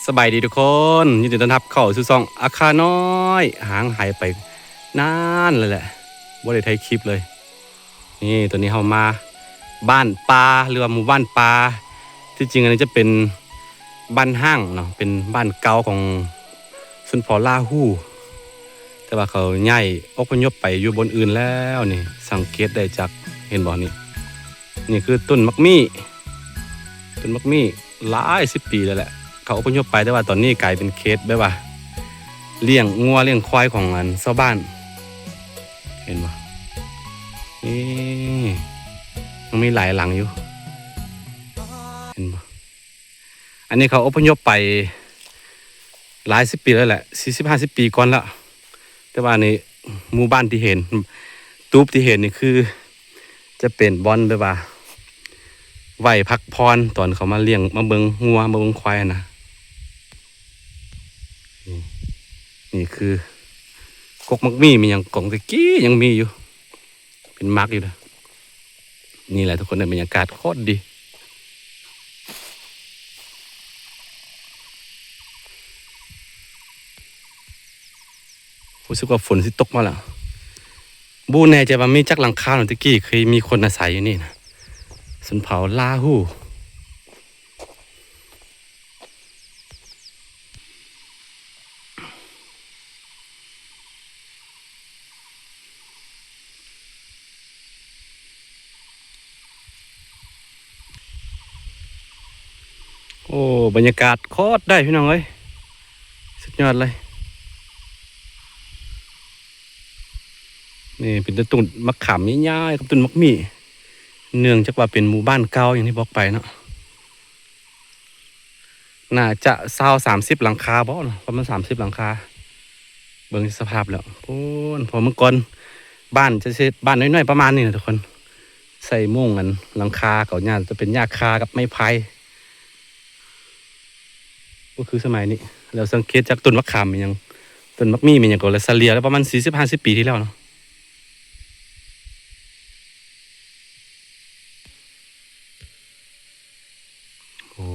ສະບາຍດີທຸກຄົນ, ຍິນດີຕ້ອນຮັບເຂົ້າສູ່ຊ່ອງອາຄານ້ອຍ. ຫ່າງຫາຍໄປນານແລ້ວແຫຼະ, ບໍ່ໄດ້ຖ່າຍຄລິບເລີຍ. ນີ້ ຕອນນີ້ເຮົາມາບ້ານປ່າ ຫຼືວ່າໝູ່ບ້ານປ່າ. ທີ່ຈິງອັນນີ້ຈະເປັນບ້ານຮ້າງເນາະ, ເປັນບ້ານເກົ່າຂອງຊົນເຜົ່າລາຫູ. ແຕ່ວ່າເຂົາຍ້າຍອົບພະຍົບໄປຢູ່ບ່ອນອື່ນແລ້ວນີ້, ສັງເກດໄດ້ຈາກ ເຫັນບໍ່ນີ້? ນີ້ຄືຕົ້ນໝາກມີ້, ຕົ້ນໝາກມີ້ຫຼາຍສິບປີແລ້ວແຫຼະ. ເຂົາອົບພະຍົບໄປ, ແຕ່ວ່າຕອນນີ້ກາຍເປັນເຂດແບບວ່າລ້ຽງງົວລ້ຽງຄວາຍຂອງອັນຊາວບ້ານ. ເຫັນບໍ່? ນີ້ ຍັງມີຫຼາຍຫຼັງຢູ່. ເຫັນບໍ່? ອັນນີ້ເຂົາອົບພະຍົບໄປຫຼາຍສິບປີແລ້ວແຫຼະ, ສີ່ສິບ ຫ້າສິບປີກ່ອນລະ. ແຕ່ວ່ານີ້ ໝູ່ບ້ານທີ່ເຫັນ, ຕູບທີ່ເຫັນນີ້ຄື ຈະເປັນບ່ອນແບບວ່າໄວ້ພັກຜ່ອນຕອນເຂົາມາລ້ຽງ, ມາເບິ່ງງົວ, ມາເບິ່ງຄວາຍຫັ້ນນະ. ນີ້ ນີ້ຄືກົກໝາກມີ້ ແມ່ນຫຍັງ ຂອງແຕ່ກີ້ຍັງມີຢູ່, ເປັນໝາກຢູ່ເດີ. ນີ້ແຫຼະທຸກຄົນ, ໄດ້ບັນຍາກາດໂຄດດີ. ຮູ້ສຶກວ່າຝົນຊິຕົກມາແລ້ວ. ບໍ່ແນ່ໃຈວ່າມີຈັກຫຼັງຄາເນາະ, ແຕ່ກີ້ເຄີຍມີຄົນອາໄສຢູ່ນີ້ນະ, ຊົນເຜົ່າລາຫູ. ໂອ້ ບັນຍາກາດໂຄດໄດ້ພີ່ນ້ອງເອີຍ, ສຸດຍອດເລີຍ. ນີ້ເປັນແຕ່ຕົ້ນໝາກຂາມໃຫຍ່ໆກັບຕົ້ນໝາກມີ້, ເນື່ອງຈາກວ່າເປັນໝູ່ບ້ານເກົ່າ ຢ່າງທີ່ບອກໄປເນາະ. ໜ້າຈະຊາວສາມສິບຫຼັງຄາບໍເນາະ, ປະມານສາມສິບຫຼັງຄາ. ເບິ່ງສະພາບແລ້ວພຸ້ນ, ເພາະເມື່ອກ່ອນບ້ານຈະເຮັດ ບ້ານນ້ອຍໆປະມານນີ້ນະທຸກຄົນ, ໃສ່ມຸງອັນຫຼັງຄາເຂົາ ຫຍ້າຈະເປັນຫຍ້າຄາກັບໄມ້ໄຜ່, ບໍ່ຄືສະໄໝນີ້. ແລ້ວສັງເກດຈາກຕົ້ນໝາກຂາມແມ່ນຫຍັງ, ຕົ້ນໝາກມີ້ແມ່ນຫຍັງ ກໍລະສະເລ່ຍແລ້ວປະມານສີ່ສິບ ຫ້າສິບປີທີ່ແລ້ວເນາະ. ໂອ້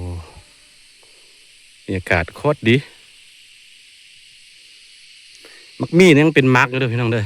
ບັນຍາກາດໂຄດດີ. ໝາກມີ້ນີ້ຍັງເປັນໝາກຢູ່ເດີພີ່ນ້ອງເດີ.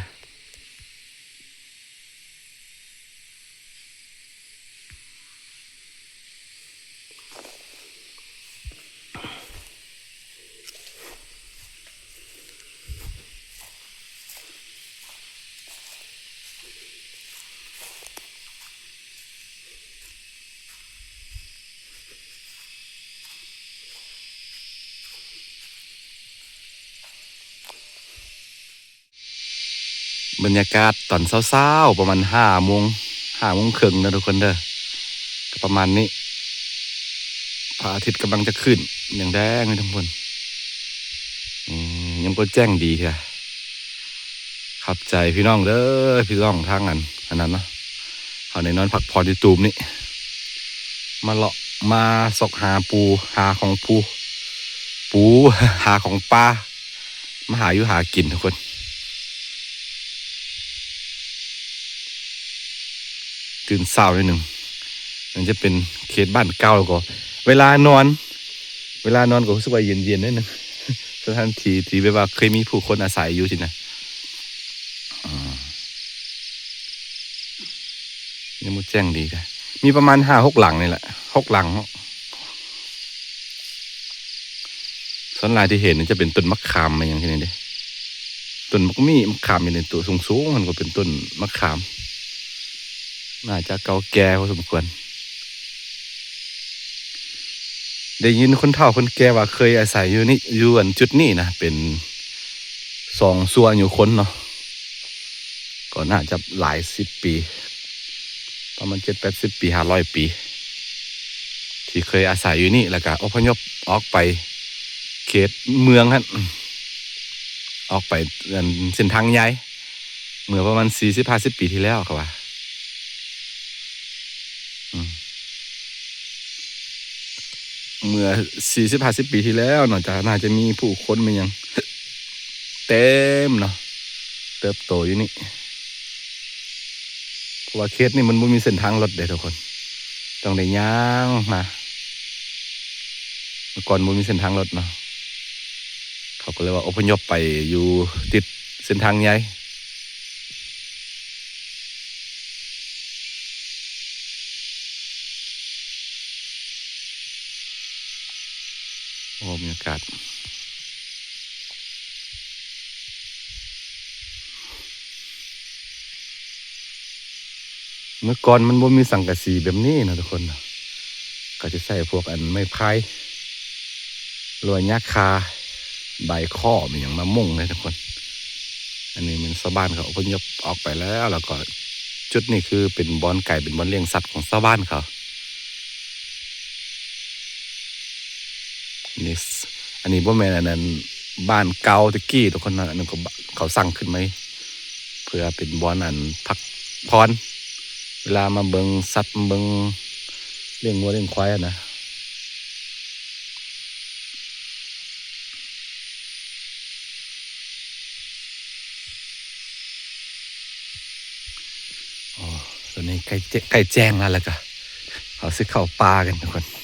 ບັນຍາກາດຕອນເຊົ້າໆ ປະມານຫ້າໂມງ ຫ້າໂມງເຄິ່ງເນາະທຸກຄົນເດີ, ກໍປະມານນີ້. ພະອາທິດກຳລັງຈະຂຶ້ນ ແດງໆຢູ່ທາງພຸ້ນ. ນີ້ ຍັງບໍ່ແຈ້ງດີເທື່ອ. ຂອບໃຈພີ່ນ້ອງເດີ, ພີ່ນ້ອງທາງອັນ ອັນນັ້ນເນາະ, ເຮົາໄດ້ນອນພັກຜ່ອນຢູ່ຕູບນີ້, ມາເລາະມາຊອກຫາປູ ຫາຂອງປູ ປູ ຫາຂອງປ່າ, ມາຫາຢູ່ຫາກິນທຸກຄົນ. ຕື່ນເຊົ້າໜ້ອຍໜຶ່ງ. ມັນຈະເປັນເຂດບ້ານເກົ່າ, ແລ້ວກໍເວລານອນ ເວລານອນກໍຮູ້ສຶກວ່າເຢັນໆໜ້ອຍໜຶ່ງ, ສະຖານທີ່ທີ່ແບບວ່າເຄີຍມີຜູ້ຄົນອາໄສຢູ່ຊີ້ນະ. ອືມ ຍັງບໍ່ແຈ້ງດີເດີ, ມີປະມານຫ້າຫົກຫຼັງນີ້ແຫຼະ, ຫົກຫຼັງເນາະ. ສ່ວນຫຼາຍທີ່ເຫັນຈະເປັນຕົ້ນໝາກຂາມ ແມ່ນຫຍັງທີ່ນີ້ເດ້, ຕົ້ນໝາກມີ້ ໝາກຂາມຢູ່ໃນໂຕະສູງໆ ມັນກໍເປັນຕົ້ນໝາກຂາມ, ໜ້າຈະເກົ່າແກ່ພໍສົມຄວນ. ໄດ້ຍິນຄົນເຖົ້າຄົນແກ່ວ່າເຄີຍອາໄສຢູ່ນີ້ ຢູ່ອັນຈຸດນີ້ນະ ເປັນສອງຊົ່ວອາຍຸຄົນເນາະ, ກໍໜ້າຈະຫຼາຍສິບປີ ປະມານເຈັດແປດສິບປີ ຫ້າຮ້ອຍປີ ທີ່ເຄີຍອາໄສຢູ່ນີ້ ແລ້ວກະອົບພະຍົບອອກໄປເຂດເມືອງຫັ້ນ, ອອກໄປອັນເສັ້ນທາງໃຫຍ່ ເມື່ອປະມານສີ່ສິບ ຫ້າສິບປີທີ່ແລ້ວ ເຂົາວ່າ. ອືມ ເມື່ອສີ່ສິບ ຫ້າສິບປີທີ່ແລ້ວເນາະ ຈະ ໜ້າຈະມີຜູ້ຄົນມີຫຍັງເຕັມເນາະ ເຕີບໂຕຢູ່ນີ້, ເພາະວ່າເຂດນີ້ມັນບໍ່ມີເສັ້ນທາງລົດເດ້ທຸກຄົນ, ຕ້ອງໄດ້ຍ່າງມາ. ເມື່ອກ່ອນບໍ່ມີເສັ້ນທາງລົດເນາະ, ເຂົາກໍເລີຍວ່າອົບພະຍົບໄປຢູ່ຕິດເສັ້ນທາງໃຫຍ່. ໂອ້ ບັນຍາກາດ ເມື່ອກ່ອນມັນບໍ່ມີສັງກະສີແບບນີ້ນະທຸກຄົນ, ເຂົາຈະໃຊ້ພວກອັນໄມ້ພາຍ ຫຼືວ່າຫຍ້າຄາ ໃບຄ້ອມອີ່ຫຍັງມາມຸງເດ້ທຸກຄົນ. ອັນນີ້ແມ່ນຊາວບ້ານເຂົາອົບພະຍົບອອກໄປແລ້ວ ແລ້ວກໍຈຸດນີ້ຄືເປັນບ່ອນ ກາຍເປັນບ່ອນລ້ຽງສັດຂອງຊາວບ້ານເຂົາ. ນີ້ ອັນນີ້ບໍ່ແມ່ນອັນນັ້ນ ບ້ານເກົ່າແຕ່ກີ້ທຸກຄົນນະ, ອັນນັ້ນກໍບ- ເຂົາສ້າງຂຶ້ນໃໝ່ ເພື່ອເປັນບ່ອນອັນພັກຜ່ອນ ເວລາມາເບິ່ງສັດ ມາເບິ່ງລ້ຽງງົວລ້ຽງຄວາຍຫັ້ນນະ. ອໍ ຕອນນີ້ໃກ້ແຈ້- ໃກ້ແຈ້ງແລ້ວ ແລ້ວກະເຮົາຊິເຂົ້າປ່າກັນທຸກຄົນ.